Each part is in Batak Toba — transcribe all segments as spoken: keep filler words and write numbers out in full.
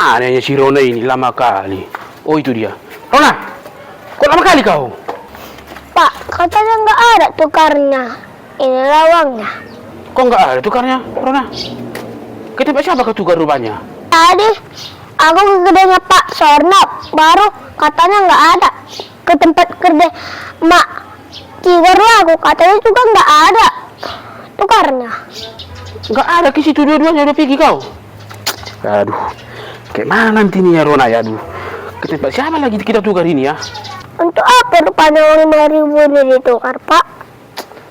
Anehnya si Rona ini lama kali. Oh, itu dia. Rona, kok lama kali kau? Pak, katanya nggak ada tukarnya. Inilah uangnya. Kok nggak ada tukarnya, Rona? Ke tempat siapa kau tukar rupanya? Tadi aku ke kedainya Pak Sornap, baru katanya nggak ada. Ke tempat kerja Mak Cigar aku, katanya juga nggak ada tukarnya. Nggak ada ke situ dua-duanya, udah pergi kau. Aduh, kayak mana nanti nih ya Rona ya, aduh. Ke tempat siapa lagi kita tukar ini ya? Untuk apa rupanya uang lima ribu ini ditukar, Pak?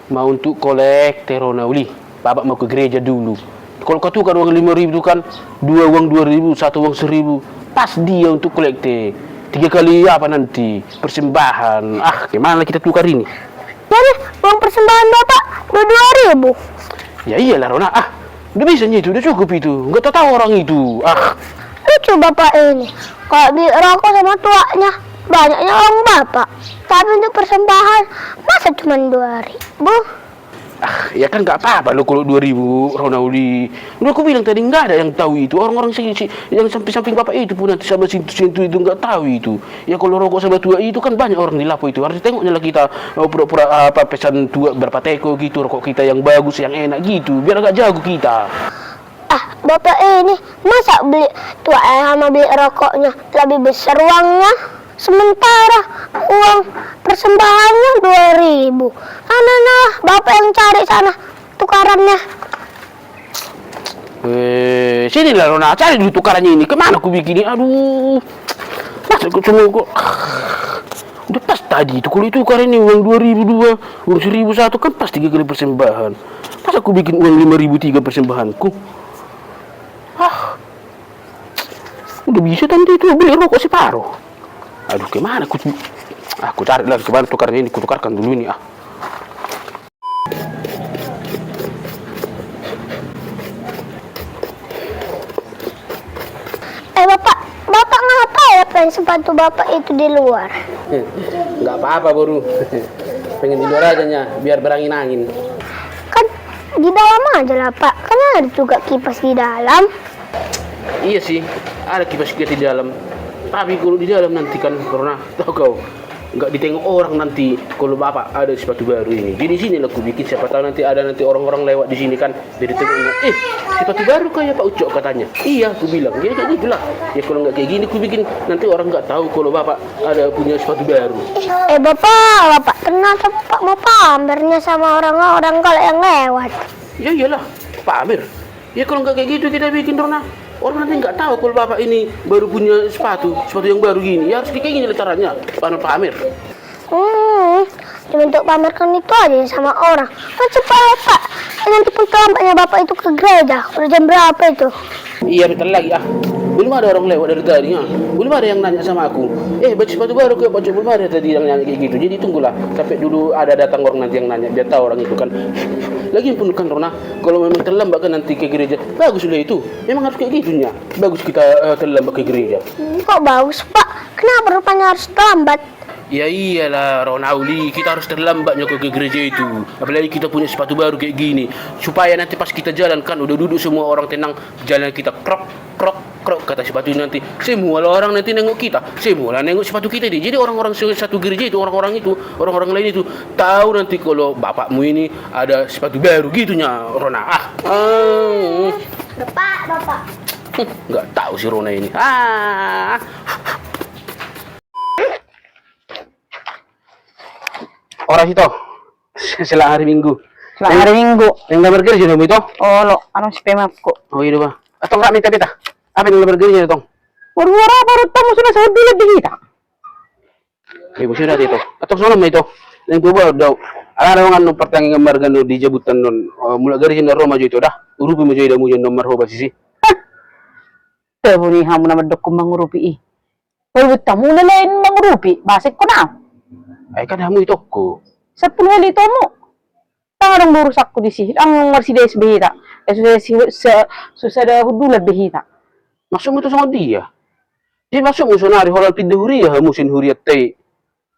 Mau untuk kolekte, Rona, uli. Bapak mau ke gereja dulu. Kalau kau tukar uang lima ribu itu kan, dua uang dua ribu, satu uang seribu. Pas dia untuk kolekte. Tiga kali apa nanti? Persembahan. Ah, gimana kita tukar ini? Jadi, uang persembahan Bapak dua dua ribu. Ya iyalah, Rona. Ah, udah bisa itu, udah cukup itu. Nggak tahu orang itu. Ah. Lucu Bapak ini. Kalau beli rokok sama tuanya, banyaknya uang Bapak. Tapi untuk persembahan, masa cuma dua ribu? Ah, ya kan nggak apa-apa lo kalau dua ribu, Rona, uli. Udah aku bilang tadi nggak ada yang tahu itu. Orang-orang si, si, yang samping-samping Bapak itu pun nanti sama sintu-sintu itu nggak tahu itu. Ya kalau rokok sama tua itu kan banyak orang di lapo itu. Harus tengoknya lah kita, eh, pura-pura apa pesan tua berapa teko gitu, rokok kita yang bagus, yang enak gitu. Biar agak jago kita. Ah, Bapak ini masa beli tuak sama beli rokoknya lebih besar uangnya? Sementara uang persembahannya dua ribu. Sana nah, Bapak yang cari sana tukarannya. Eh, sini lah Rona, cari dulu tukarannya ini. Kemana ku bikin ini? Aduh. Masa ku cuma kok. Udah pas tadi itu kalau itu tukaran ini uang dua ribu dua, uang seribu satu kan pas tiga kali persembahan. Masa aku bikin uang lima ribu tiga persembahanku? Ah, udah bisa tadi itu beli rokok separuh. Aduh, kemana ku, ah, ku cari lagi kemana tukarnya ini, ku tukarkan dulu ini ah. Eh, Bapak, Bapak ngapa ya pengen sepatu Bapak itu di luar? Nggak apa-apa, Boru. Pengen di luar aja nya, biar berangin-angin. Kan di dalam aja lah, Pak. Kan ada juga kipas di dalam. Iya sih, ada kipas kita di dalam. Tapi kalau di dalam nanti kan, Rona, tahu kau, nggak ditengok orang nanti kalau Bapak ada sepatu baru ini. Jadi sini lah ku bikin, siapa tahu nanti ada nanti orang-orang lewat di sini kan. Jadi tengoknya, "Eh, sepatu baru kah ya Pak Ucok?" katanya. "Iya," ku bilang. Jadi kayak gitulah. Ya kalau nggak kayak gini ku bikin, nanti orang nggak tahu kalau Bapak ada punya sepatu baru. Eh, Bapak, Bapak, ternyata Bapak mau pamernya sama orang-orang kalau yang lewat. Ya iyalah, pamer. Ya kalau nggak kayak gitu kita bikin, Rona. Orang nanti nggak tahu kalau Bapak ini baru punya sepatu, sepatu yang baru gini. Ya harus kayak gini lah caranya, pamer-pamer. Hmm, cuma untuk pamerkan itu aja sama orang. Kan supaya Pak nanti pun terlambatnya Bapak itu ke gereja. Udah jam berapa itu? Iya, bentar lagi ah. Belum ada orang lewat dari tadi ah. Belum ada yang nanya sama aku. "Eh, baju sepatu baru ke Pak Ucok?" Belum ada tadi yang nanya kayak gitu. Jadi tunggulah sampai dulu ada datang orang nanti yang nanya, biar tahu orang itu kan. Lagian pun kan, Rona, kalau memang terlambat kan nanti ke gereja, bagus lah itu. Memang harus kayak gitunya. Bagus kita, eh, terlambat ke gereja. Hmm, kok bagus, Pak? Kenapa rupanya harus terlambat? Ya iyalah, Rona, uli, kita harus terlambat nyokot ke gereja itu. Apalagi kita punya sepatu baru kayak gini. Supaya nanti pas kita jalan kan udah duduk semua orang tenang, jalan kita krok, krok, krok, kata sepatu ini nanti. Semua lah orang nanti nengok kita. Semua lah nengok sepatu kita ini. Jadi orang-orang se-, satu gereja itu, orang-orang itu, orang-orang lain itu tahu nanti kalau bapakmu ini ada sepatu baru gitunya, Rona. Ah. Hmm. Bapak, Bapak. Hmm, nggak tahu si Rona ini. Ah. Ora Sito. Selamat hari Minggu. Selamat hari Minggu. Yang gambar kerja dong itu? Oh, lo, anu si pemapku. Oh, iya, Bang. Atau nggak minta-minta? Apa yang gambar kerja dong? Baru apa tamu sudah sahur dulu di kita. Ibu sudah itu. Atau sono itu. Yang gua baru dau. Ala ada orang anu pertanggung gambar ganu di jabutan non. Oh, mula garis na Roma jo itu dah. Urupi mo jo ida mujan nomor hoba sisi. Hah? Tebuni hamu nama dokku mangurupi i. Baru tamu na lain mangurupi, basek ko na. Ai kan hamu itokku. Sepuluh hali tomu. Tang adong do urusakku di si, tang marsides be hita. Eh, susah si, se-, susah da hundulan be hita. Maksudmu tu songon dia? Jadi maksudmu sonari holan pinda huria hamu sian huria tai.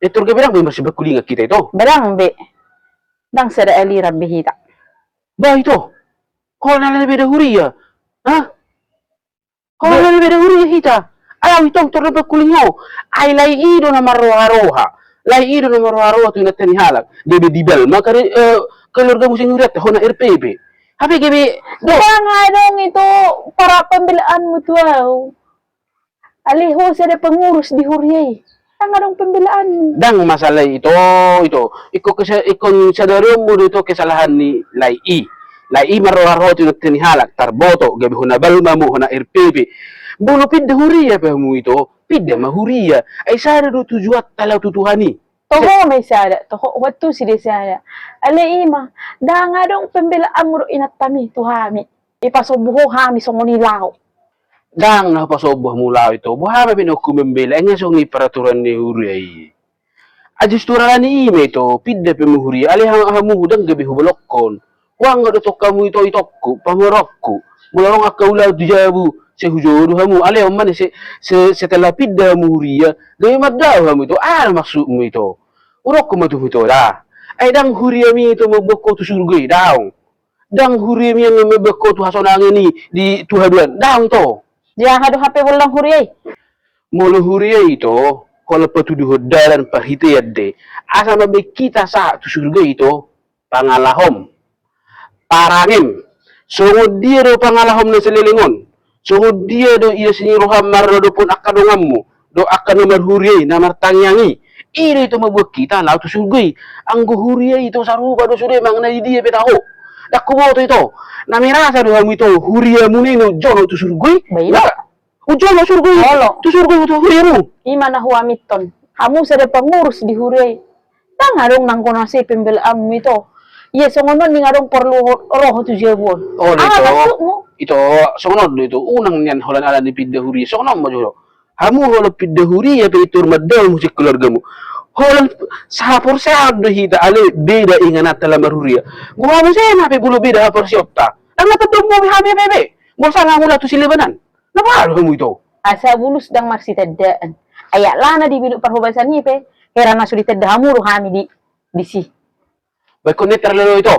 Eh, turga bedang be marsibakkulingan hita itu? Bedang be. Dang sada aliran be hita. Bah itu. Holan ala pinda huria. Hah? Holan na beda huria hita. Au itong torna pangkuling ho. Ai Lai i do na marroha-roha. Lai i do na marroha-roha tu inanta ni halak. Gabe dibal ma kare, eh, keluargamu singurianta hona R P P. Hape gabe do. Ndang adong ito para pembelaanmu tu au. Alai ho sada pengurus di huria i. Ndang adong pembelaanmu. Ndang masalah ito, ito. Ingkon kesa-, ingkon sadari on molo ito kesalahan ni Lai i. Lai i marroha-roha tu inanta ni halak, tarboto, gabe hona balma hamu, hona R P P. Molo pinda huria pe hamu ito, pinda ma huria. Ai sada do tujuanta laho tu Tuhan i. Toho ma i sada, toho, huantusi do i sada. Alai i ma, ndang adong pembelaanmu dohot inantami tu hami. Dipasombu ho hami songon i laho. Ndang na hupasombu hamu laho ito, boha ma pe na hukku membela, ai nga songon i peraturan ni huria i. Ai justru alani i ma ito, pinda pe hamu huria, alai ha-, hamu ndang gabe hubalongkon. Huanggo do tong hamu ito itongku, pamoruonku. Molo adong angka ulaon tu jabu, sai hujou do hamu, alai on ma na se-, se-, setelah pinda hamu huria, gabe mandao hamu ito, aha maksudmu ito? Hudok ma tu hamu ito da. Ai ndang huriami ito mamboan ho tu surgo i, daong. Ndang huriami on mamboan ho tu hasonangan i di tu haduan, daong ito. Dia aha do hape bolang huria i? Molo huria ito, holan patuduhon dalan parhitean do i. Asa mambaen hita sahat tu surgo i ito, pangalahom, parangem. Songon dia do pangalahom na saleleng on? Songon dia do ias ni roham mardodophon angka donganmu dohot angka na marhuria i, na martangiang i? I do ito mamboan hita laho tu surgo i. Anggo huria ito sarupa do sude manang na di dia pe taho. Ndang huboto ito. Na merasa do hamu ito huriamuna i na umjolo tu surgo i? Ba ito. Umjolo surgo i. Olo. Tu surgo i tu huriamu. I ma na huaminton. Hamu sada pengurus di huria i. Ndang adong nanggo na sai pembelaanmu ito. Ia songon on ndang adong porlu ho-, ro ho tu jabu on. Olo ito. Aha maksudmu? Ito, songon on do ito. Unang nian holan ala ni pinda huria. Songon on ma jolo. Hamu holan pinda huria pe i tor mandao hamu sian keluargamu. Holan sahaporseaon do hita alai beda ingananta laho marhuria. Boha muse ma pe molo beda haporseaonta. Ndang na tandaan hamu be hami be be. Molo sanga hamu laho tu sileban an. Na boha do hamu ito? Asa bulus ndang marsitandaan. Ai alana di bilut parhobasan i pe, hera na so ditanda hamu do hami di, disi. Baen ho netral do ito.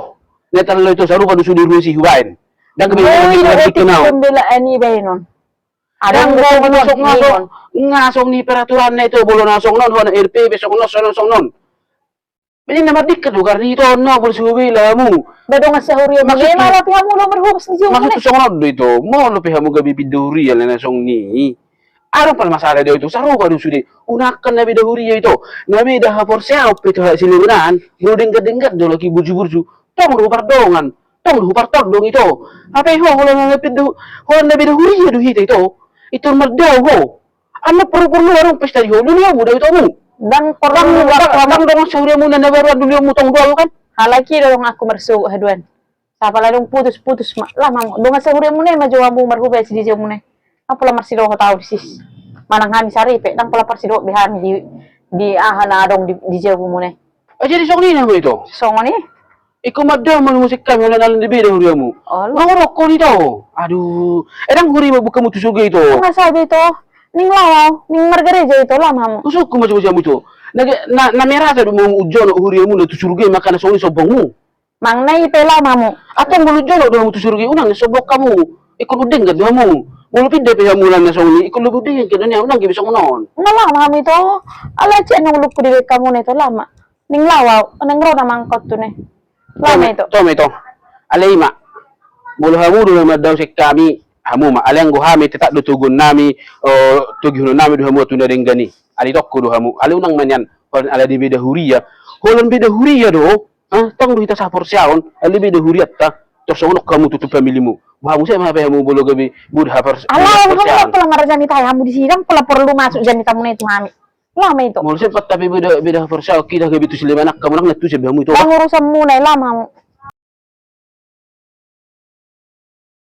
Netral do ito, sarupa do sude ruas i hubaen. Ndang gabe. Boi do otik pembelaan i baenon. Adong do songon on, nga songon i peraturanna ito, molo na songon on, hona R P P, songon on, songon on, songon on. Ba ninna mardingkat do karni ito, na molo so hubela hamu. Ba dongan sahuriamu, maksud, ma laho pe hamu laho marhobas di jabu muna. Maksudhu songon on do ito, molo pe hamu gabe pinda huria na songon i. Adong pala masalah do ito, sarupa do sude. Unang angka na beda huria ito. Na beda haporseaon pe tu halak sileban an. Molo denggan-denggan do halak i burju-burju. Tong do hupardongan. Tong do hupartondong ito. Hape ho, holan na pinda hu-, holan na beda huria do hita ito. I tor mandao ho. Annon porlu-porlu adong pesta di ho, dolianmu do ito hamu. Ndang porlu, ndang, ndang dongan sahuriamu na baru an dolianmu tong do au kan. Halak i do donganku marsogot haduan. Sai pala dung putus-putus ma, laho ma hamu. Dongan sahuriamuna i ma jo hamu marhobas di jabumuna i. Ndang pola marsidohot au disi. Manang hami saripe, ndang pola marsidohot be hami di, di aha na adong di, di jabumuna i. Ah, jadi songon i nama ito? Songon i. Ingkon mandao ma hamu sian hami holan ala ni beda huriamu. Olo. Nga hudokkon ito. Aduh. Eh, ndang huria mamboan hamu tu surgo ito. Nga sabe ito. Ning laho au, ning margareja ito, laho ma hamu. Usungkun ma jo hamu ito. Na, na, na merasa do hamu umjolo huriamuna tu surgo i, makana songon i sombongmu. Manang na i pe, laho ma hamu. Antong molo umjolo do hamu tu surgo i, unang na sombong hamu. Ingkon undenggan do hamu. Molo pinda pe hamu holan na songon i, ingkon lobi undenggan do nian, unang gabe songon on. Nga laho ma hamu ito. Alai ciek na ngolungku dibaen hamuna ito, laho ma. Ning laho au, ning ro nama angka on tu na i. Laho ma ito. Toma ito. Alai i ma. Molo hamu do na mandao sian hami, hamu ma. Alai anggo hami tetap do toguonnami, eh, togihononnami do hamu tu na denggan i. Alai tongko do hamu. Alai unang ma nian, holan ala ni beda huria. Holan beda huria do. Ah, tong do hita sahaporseaon, alai beda hurianta, tor songon on hamu tu, tu familimu. Boha muse ma hape hamu molo gabe beda hapor-, beda haporseaon. Alai, ndang pola marjamita hamu disi, ndang pola porlu masuk jamitamuna i tu hami. Laho ma ito. Molo sempat hape beda, beda haporseaon, hita gabe tu sileban an, hamu ndang na antusian be hamu ito. Ndang urusanmuna i, laho ma hamu.